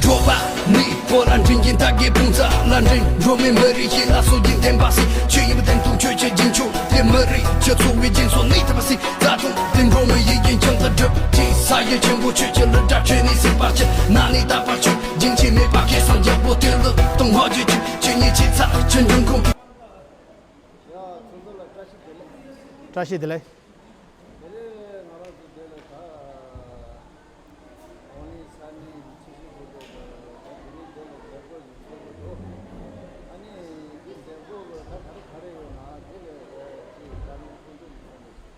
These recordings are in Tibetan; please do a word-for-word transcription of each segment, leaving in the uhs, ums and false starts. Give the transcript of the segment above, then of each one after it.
འགྲོ་བ་མིའི་བོད་ལ་འདྲེན་གྱིན་ད་གའི་དཔུང་རྩ་ལ་འདྲེན། འགྲོ་མི་མི་རིགས་ཤིག་ལ་སྲོག་གི་བདེན་པ་སྲིད། ཆོས་ཡིན་པ་བདེན་མཐོང་ཆོས་ཀྱི་རྒྱུན་འཁྱོངས་དེ་མི་རིགས་སྤྱི་ཚོགས་བའི་རྒྱུན་སྲོལ་ནི་ཐུབ་པ་སྲིད། རྩ་དོན་དེ་འགྲོ་མི་ཡི་རྒྱུན་འཁྱོངས་དང་སྒྲུབ་ཀྱིན། ས་ཡ་ཆེན་པོ་ཆོས་ཀྱི་ལུ་སྒྲ་ཆོས་ནི་སྲིད་པ་ཆེ་ན་ནི་ད་པར་ཆོས་རྒྱུན་ཆད་མེད་པ་ཁེ་སང་རྒྱལ་པོ་དེ་ལུ་དང་ཧོ་རྒྱུ་ཆོས་ཆོས་ཉིད་ཆེ་ཚ་ཆོས་འབྱུང་ཁུངས། བཀྲ་ཤིས་བདེ་ལེགས། དེ་ལས་ང་རང་ཚོ་དེ་ལ་ད་ཨོ་ལིན་ས་གནས་ཆུ་བཞི་དགོན་པའི་ད་དེ་རིང་དེ་ལ་མཛད་སྒོ་ཞིག་ཚོགས་ཀྱི་འདུག་ཨ་ནི་དེ་མཛད་སྒོ་ལ་ད་ག་རེ་ག་རེ་ཡོད་ན་དེ་ལ་ཅིག་བཀའ་མོལ་སྐུ་མདུན་གྱིས་གསུངས་པ་ཞིག་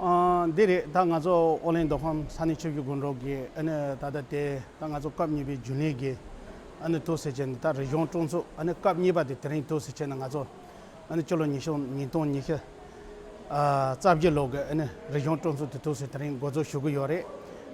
ཨ་འདི་རེད། ད་ང་ཚོ་ཨོ་གླིང་མདོ་ཁམས་ས་གནས་ཆུ་བཞི་དགོན་གྲོགས་ཀྱི་ཨ་ནི་ད་ལྟ་དེ་ད་ང་ཚོ་སྐབས་གཉིས་པའི་རྒྱུན་ལས་ཀྱི་ཨ་ནི་ཐུགས་སྲས་བྱས་ནས་ད་རིག་གཞུང་སྲུང་སྐྱོབ་ཨ་ནི་སྐབས་གཉིས་པ་དེ་དེ་རིང་ཐུགས་སྲས་བྱས་ནས་ང་ཚོ་ཨ་ནི་སྤྱི་ལོ་ཉི་ཤུ་ཉིས་སྟོང་ཉི་ཤུ་ཨ་རྩ་བཞི་ལོ་གི་ཨ་ནི་རིག་གཞུང་སྲུང་སྐྱོབ་དེ་ཐུགས་སྲས་དེ་རིང་འགོ་འཛུགས་ཞུ་གི་ཡོད་རེད།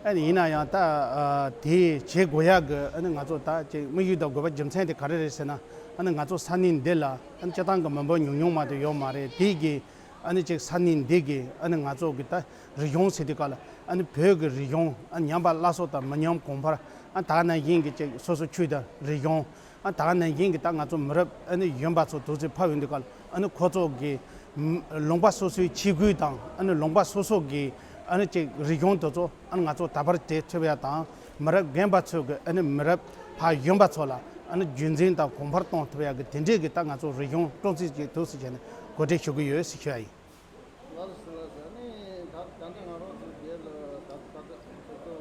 ཨ་ནི་ཡིན་ན་ཡང་ད་ཨ་དེ་བྱེད་དགོས་ཡག་གི་ཨ་ནི་ང་ཚོ་ད་ཅིག་དམིགས་ཡུལ་དང་དགོས་པ་རྒྱུ་མཚན་དེ་ག་རེ་རེད་ཟེར་ན། ཨ་ནི་ང་ཚོ་ས་གནས་འདི་ལ་ཨ་ནི་སྤྱིར་བཏང་གི་མི་འབོར་ཉུང་ཉུང་མ་གཏོགས་ཡོད་མ་རེད། དེ་གི་ཨ་ནི་ཅིག་ས་གནས་འདི་གི་ཨ་ནི་ང་ཚོ་གི་ད་རིག་གཞུང་ཟེར་དུས་སྐབས་ལ་ཨ་ནི་བོད་ཀྱི་རིག་གཞུང་ཨ་ནི་ཉམས་པ་སླར་གསོ་དང་མི་ཉམས་གོང་འཕེལ། ཨ་ད་ག་ནང་བཞིན་གྱི་ཅིག་སོ་སོ་ཆོས་དང་རིག་གཞུང་། ཨ་ད་ག་ནང་བཞིན་གྱི་ད་ང་ཚོ་མི་རབས་ཨ་ནི་གཞོན་པ་ཚོ་དུས་ཚོད་ཕབ་ཡོང་དུས་སྐབས་ལ་ཨ་ནི་ཁོ་ཚོ་གི་ལུང་པ་སོ་སོའི་ཆས་གོས་དང་ཨ་ནི་ལུང་པ་སོ་སོ་གི་ཨ་ནི་ཅིག་རིག་གཞུང་དེ་ཚོ་ཨ་ནི་ང་ཚོ་དར་སྤེལ་བྱེད་ཐུབ་ཡ་དང་། མི་རབས་རྒན་པ་ཚོ་གི་ཨ་ནི་མི་རབས་ཕར་གཞོན་པ་ཚོ་ལ་ཨ་ནི་རྒྱུན་འཛིན་དང་གོང་འཕེལ་གཏོང་ཐུབ་ཡ་གི་དེ་འདྲས་ཀྱི་ད་ང་ཚོ་རིག་གཞུང་སྲུང་བརྩི་ཅིག་ཐུགས་སུ་བྱས་ནས་གོ་སྒྲིག་ཞུ་གི་ཡོད་ཟེར་ཞུ་ཡ་ཡིན། ལགས་སོ་ལགས་སོ། ཨ་ནི་ད་ད་ལྟ་ང་རང་ཚོ་རྒྱལ་ལ་ད་ད་ད་ཚོ་ཚོ་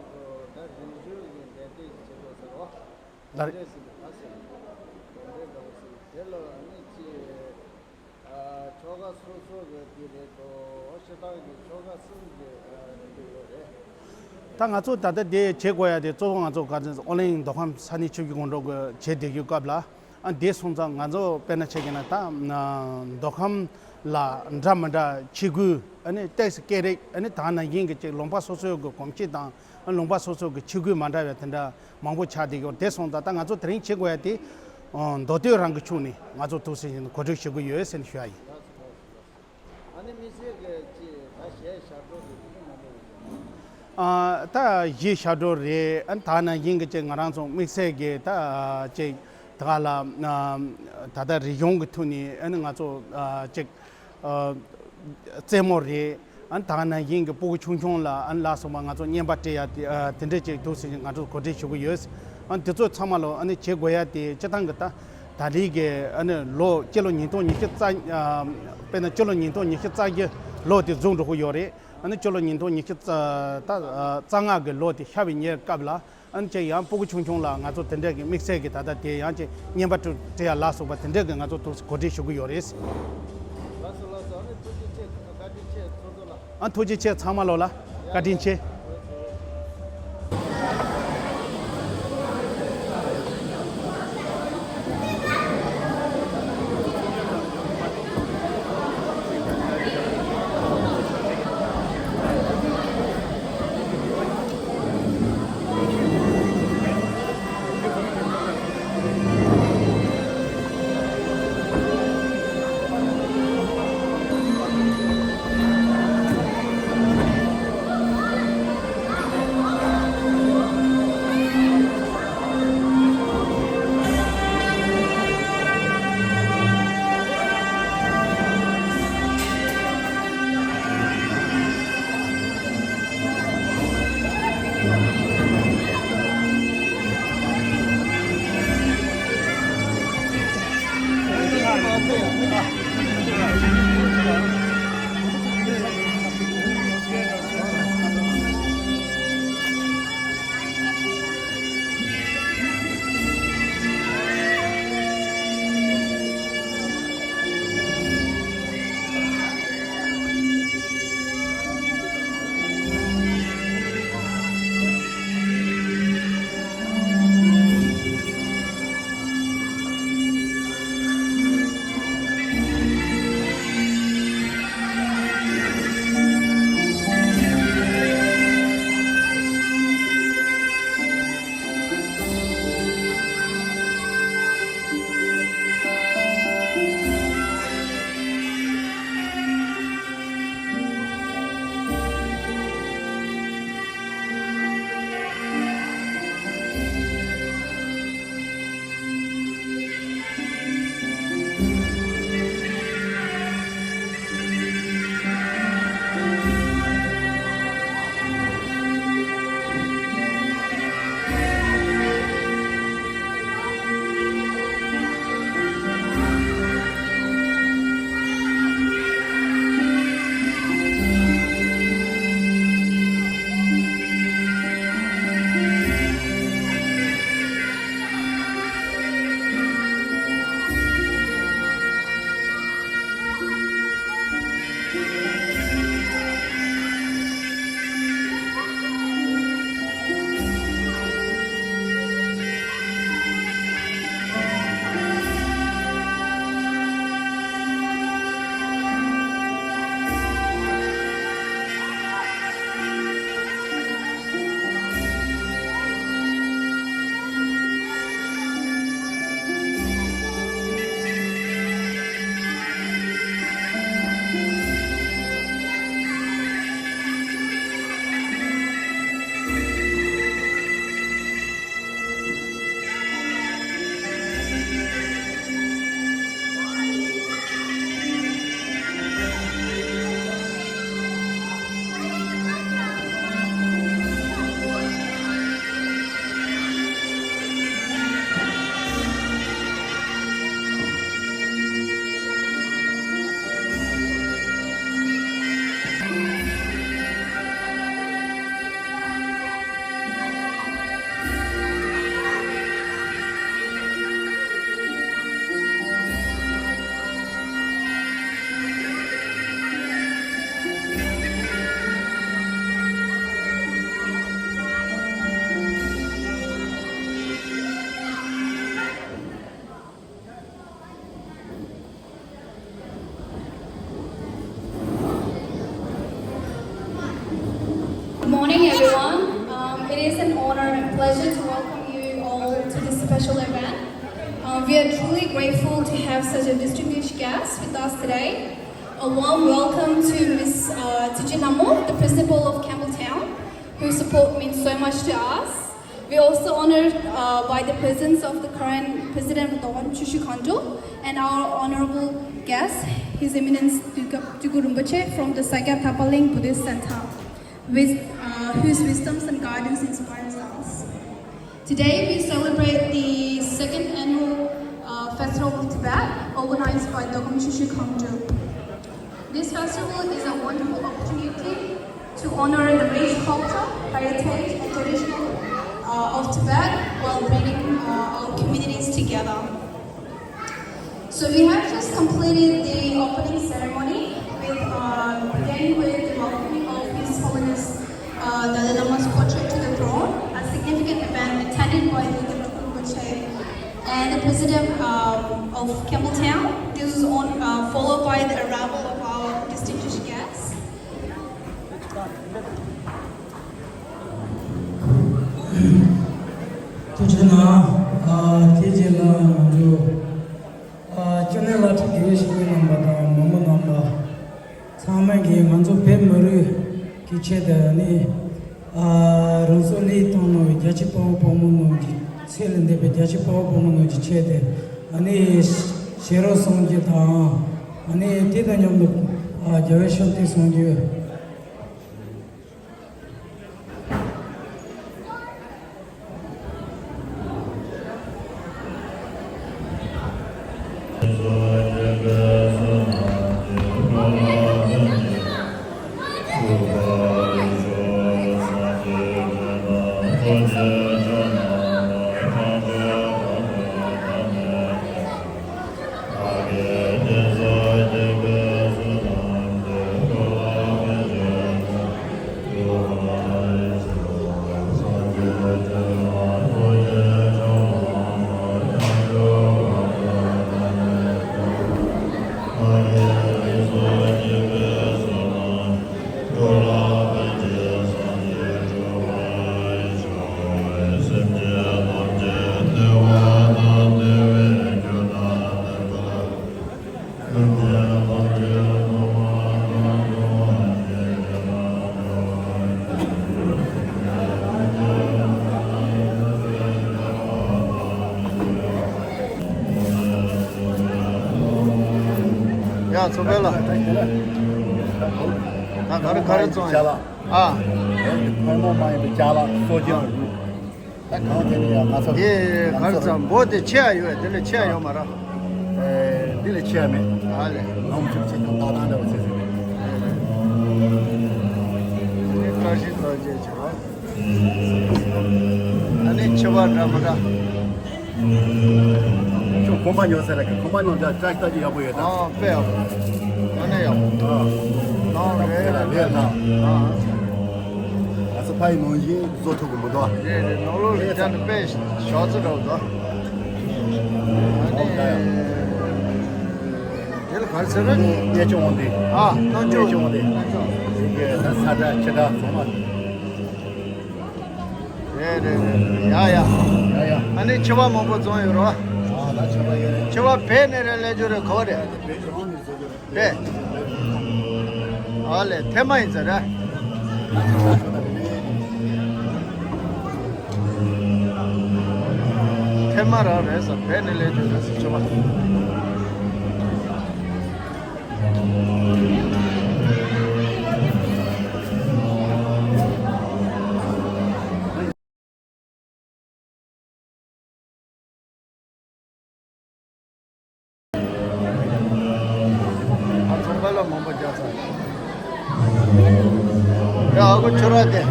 ད་རིག་གཞུང་གི་འགྲན་བསྡུར་ཞིག་བྱེད་དགོས་ཟེར་བ། ལ་རེད། འགྲན་བསྡུར་ཟེར་གི་ད་ཟེར་གི་འགྲན་བསྡུར་འདྲ་བོ་ཟེར་གི་དེ་ལ་ཨ་ནི་ཅི་ཨ་ཆོལ་ཁ་སོ་སོ་གི་དེ་རེད་དོ། སྤྱིར་བཏང་གི་ཆོལ་ཁ་གསུམ་གྱི་ཨ་དེ་ཡོད་རེད། ད་ང་ཚོ་ད་ལྟ་དེ་བྱེད་དགོས་ཡ་དེ་གཙོ་བོ་ང་ཚོ་ག་ཚོད་ཨོ་གླིང་མདོ་ཁམས་ས་གནས་ཆུ་བཞི་སྒང་དྲུག་གི་བྱེད་བསྡད་རྒྱུའི་སྐབས་ལ། ཨ་འདས་སོང་ཙང་ང་ཚོ་དཔེར་ན་ཆ་བཞག་ན་ད་མདོ་ཁམས་ལ་འདྲ་མི་འདྲ་ཆས་གོས་ཨ་ནི་ཏོག་ཙམ་སྐད་རིགས་ཨ་ནི་ད་ནང་བཞིན་གྱི་ཅིག་ལུང་པ་སོ་སོའི་གི་གོམས་གཤིས་དང་ལུང་པ་སོ་སོའི་གི་ཆས་གོས་མ་འདྲ་བའི་དེ་འདྲ་མང་པོ་ཆགས་བསྡད་ཡོད། དེ་སོང་ཙང་ད་ང་ཚོ་དེ་རིང་བྱེད་དགོས་ཡ་དེ་མདོ་སྟོད་རང་གི་ཕྱོགས་ནས་ང་ཚོ་ཐུགས་སུ་ཡིན་གོ་སྒྲིག་ཞུ་གི་ཡོད་ཟེར་ནས་ཞུ་ཡ་ཡིན། ཨ་ནི་དམིགས་བསལ་གྱི་ཅིག་ད་གཞས་ཞབས་བྲོ་གི་ཐུན་མོང་མ་འདྲ་བའི་ཨ་ད་གཞས་ཞབས་བྲོ་རེད། ཨ་ད་ནང་བཞིན་གྱི་ཅིག་ང་རང་ཚོ་དམིགས་བསལ་གྱི་ད་ཅིག་ད་ག་ལ་ཨ་ད་ལྟ་རིག་གཞུང་གི་ཐོག་ནས་ཨ་ནི་ང་ཚོ་ཨ་ཅིག་ཨ་རྩེད་མོ་རེད། ཨ་ད་ག་ནང་བཞིན་གྱི་སྤུ་གུ་ཆུང་ཆུང་ལ་ཨ་ནི་ལ་སོགས་པ་ང་ཚོ་བརྙན་པར་སྤྲད་ཡ་དེ་ཨ་དེ་འདྲས་ཅིག་འདུག་ཟེར་ནས་ང་ཚོ་གོ་སྒྲིག་ཞུ་གི་ཡོད། ཨ་དེ་ཚོ་ཚང་མ་ལོ་ཨ་ནི་བྱེད་དགོས་ཡ་དེ་སྤྱིར་བཏང་གི་ད་ད་རེས་ཀྱི་ཨ་ནི་ལོ་སྤྱི་ལོ་ཉིས་སྟོང་ཉི་ཤུ་རྩ་ཨ་དཔེར་ན་སྤྱི་ལོ་ཉིས་སྟོང་ཉི་ཤུ་རྩ་བཞི་ལོ་དེ་རྫོགས་འགྲོ་གི་ཡོད་རེད། ཨ་ནི་སྤྱི་ལོ་ཉིས་སྟོང་ཉི་ཤུ་རྩ་ད་ཨ་རྩ་ལྔ་གི་ལོ་དེ་ཤར་བའི་ཉེར་སྐབས་ལ་ཨ་ནི་ཅིག་ཡང་སྤུ་གུ་ཆུང་ཆུང་ལ་ང་ཚོ་དེ་འདྲས་ཀྱི་དམིགས་བསལ་གྱི་ད་ལྟ་དེ་ཡང་ཅིག་བརྙན་པར་སྤྲད་ཡ་ལ་སོགས་པ་དེ་འདྲས་ཀྱི་ང་ཚོ་ཐུགས་གོ་སྒྲིག་ཞུ་གི་ཡོད་རེད། ལགས་སོ་ལགས་སོ། ཨ་ནི་ཐུགས་རྗེ་ཆེ། བཀའ་དྲིན་ཆེ། ཚོགས་གཙོ་ལགས། ཨ་ཐུགས་རྗེ་ཆེ། ཚང་མ་ལོ་ལ་བཀའ་དྲིན་ཆེ། To welcome you all to this special event. Uh, we are truly grateful to have such a distinguished guest with us today. A warm welcome to Miss uh, Tiji Namo, the principal of Campbelltown, whose support means so much to us. We're also honored uh, by the presence of the current president of the Dogom Chushu Khandu and our honorable guest, His Eminence Tugu Rinpoche from the Sakya Tapaling Buddhist Center, with, uh, whose wisdoms and guidance inspires us. Today we celebrate the second annual uh, Festival of Tibet, organized by Dogom Chushu Khandu. This festival is a wonderful opportunity to honor the rich culture, heritage, and traditional uh, of Tibet while bringing uh, our communities together. So we have just completed the opening ceremony with uh, beginning with the welcoming of His Holiness uh, Dalai Lama's portrait to the throne, a significant event attended by the Dr. Rinpoche and the president um, of Campbelltown. This was on, uh, followed by the arrival of our distinguished guests. ཐུགས་རྗེ་གནང་། ཨ། དེ་རྗེས་ལ་ང་ཚོ་ཨ། སྐྱབས་གནས་བླ་སྤྲུལ་དགེ་བའི་བཤེས་གཉེན་རྣམ་པ་དང་མང་པོ་རྣམ་པ་ཚང་མ་གིས་ང་ཚོ་བོད་མི་རིགས་ཀྱི་ཆེད་དུ་ནི། ཨ། རང་སྲོག་བློས་བཏང་གནང་བའི་རྒྱལ་གཅེས་དཔའ་བོ་དཔའ་མོ་རྣམས་ཀྱི་ཚད་ལས་འདས་པའི་རྒྱལ་གཅེས་དཔའ་བོ་དཔའ་མོ་རྣམས་ཀྱི་ཆེད་དུ། ཨ་ནི་ཞེ་རོགས་གསུང་རྒྱུ་དང་། ཨ་ནི་དེ་དང་མཉམ་དུ། ཨ། རྒྱལ་བའི་ཕྱག་བཏབ་གསུང་རྒྱུ། ཡ། ཚོ་པའི་ལ། ད་ག་རེ་ག་རེ་བཙོང་ཡ། ཨ། ཁོལ་མོ་མ་ཡིན་པའི་ཅ་ལག་གསོ་སྦྱོང་། ད་གང་དེ་ནས་ཡང་ང་ཚོ། དེ་ག་རེ་ཙམ་འབོ་དེ་ཆེ་ཡ་ཡོད། དེ་ལས་ཆེ་ཡ་ཡོད་མ་ར། ཨེ། འདི་ལས་ཆེ་ཡ་མེད། ཨ་ལས། ནོམ་ཆུབ་ཆེ་ཆུང་ཏག་ཏག་འདྲ་བོ་ཆེ་ཆེ་མེད། དེ་བཀྲ་ཤིས་རྡོ་རྗེ་ཆེ་བ། ཨ་ནི་ཆེ་བ་འདྲ་མི་འདྲ། ཁྱོད་གོམ་པ་ཉོ་ཟེར་ལ་གི་གོམ་པ་ཉོ་འདྲ་བཀྲ་ཤིས་རྡོ་རྗེ་ཡག་པོ་ཡོད་ད། ཨ། དཔེ་ཡག་པོ། ཨ་ནི་ཡག་པོ། ཨ། ནང་རེད་རེད་ལ། ཨ། ང་ཚོ་ཕ་ཡི་ནང་བཞིན་བཟོ་ཐུབ་གི་མི་འདུག་རེད་རེད། ནང་ལོགས་ལ་བསྐྱལ་ནས་དཔེ་ཞོག་ཚོད་འདྲ་བོ་འདུག་ཨ་ནི། དེ་ལ་ག་རེ་ཟེར་རེད། གནས་མཆོག་དབང་ལྡན། ཨ། གནས་མཆོག་དབང་ལྡན། གནས་མཆོག་དབང་ལྡན། ད་ས་བཀྲ་ཁྱི་བཀྲ་ཚང་མ། རེད་རེད་རེད། ཡ་ཡ། ཡ་ཡ། ཨ་ནི་ཕྱུ་པ་མང་པོ་བཙོང་ཡོད་རོ། ཨ། ད་ཕྱུ་པ་ཡོད་རེད། ཕྱུ་པ་བོད་ནས་རེད། སླེབས་རྒྱུ་རེད། ག་བ་རེད། བོད། ཨ་ལས། ཐེ་མ་ཡིན་ཟེར་ར། ཐེ་མ་རང་རེད་ཟེར། བོད་ནས་སླེབས་རྒྱུ་རེད་ཟེར། ཕྱུ་པ། ཨ། ཚོང་པ་ལ་མང་པོ་རྒྱག་ཚར། ཡ། ཨ་ཁུ་ཁྱོད་ར་དེ།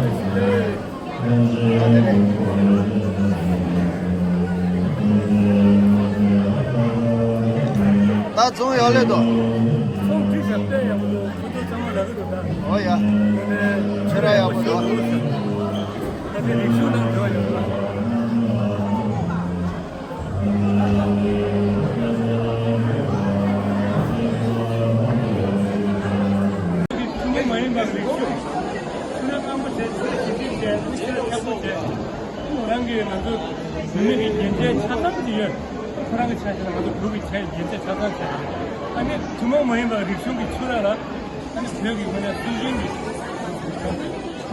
ཨ། དེ་ནས། ད་བཙོང་ཡག་ལེ་དོ། ཚོང་ཁྲིད་བྱ་དཔེ་ཡག་པོ་འདུག་ཁོ་ཚོ་ཚང་མ་ལབ་ཀྱི་འདུག་ད། ཨོ་ཡ། ཁྱོད་ར་ཡག་པོ་འདུག་ད་ལྟའི་རིག་གཞུང་དང་འབྲེལ་བ་ཡོད་པ། ཐུན་མོང་མ་ཡིན་པ་རིག་གཞུང་། ཕྱི་ནང་སྐམ་པོ་བྱས། ཕྱི་ནང་ཞིབ་འཇུག་བྱས། ཕྱི་ནང་ཁྱབ་པོ་བྱས། རང་གི་ང་ བོད་མི་གི་རྒྱལ་མཚན་ཆ་ཚང་ཅིག་ཡོད། ཁོ་རང་གི་ཆ་ཤས་ལ་ང་ཚོ་བོད་ཀྱི་ཆ་རྒྱལ་མཚན་ཆ་ཚང་ཆགས་ཡོད། ཨ་ནི་ཐུན་མོང་མ་ཡིན་པ་རིག་གཞུང་གི་ཆོས་ར་ལ། ཨ་ནི་བོད་ཀྱི་ངོས་ནས་སྲོལ་རྒྱུན་གྱི་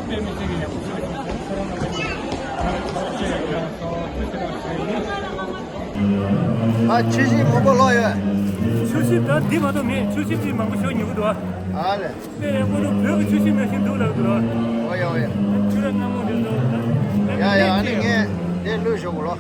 དཔེ་མི་སྲིད་ཀྱི་ཡག་པོ་བྱུང་སོང་། ཁོ་རང་ལ་ང་ཚོ་ཐུགས་རྗེ་ཆེ་ཞུ་ཡ་ཡིན། ཨ་ཆུ་ཤིང་མང་པོ་བླུགས་ཡོད། ཆུ་ཤིང་ད་འདི་མ་གཏོགས་མེད། ཆུ་ཤིང་འདི་མང་པོ་ཞིག་ཉོ་གི་འདུག་ཨ། ཨ་ལས། དཔེ་ཡག་པོ་འདུག་བོད་ཀྱི་ཆུ་ཤིང་ནང་བཞིན་འདུག་ལབ་འདུག་ཨ། ཨོ་ཡ་ཨོ་ཡ། ཆུ་ར་སྔ་མོ་འདི་ཚོ་ད། ཡ་ཡ། ཨ་ནི་ངས་འདི་བླུགས་ཞོག་གོ་ལོ།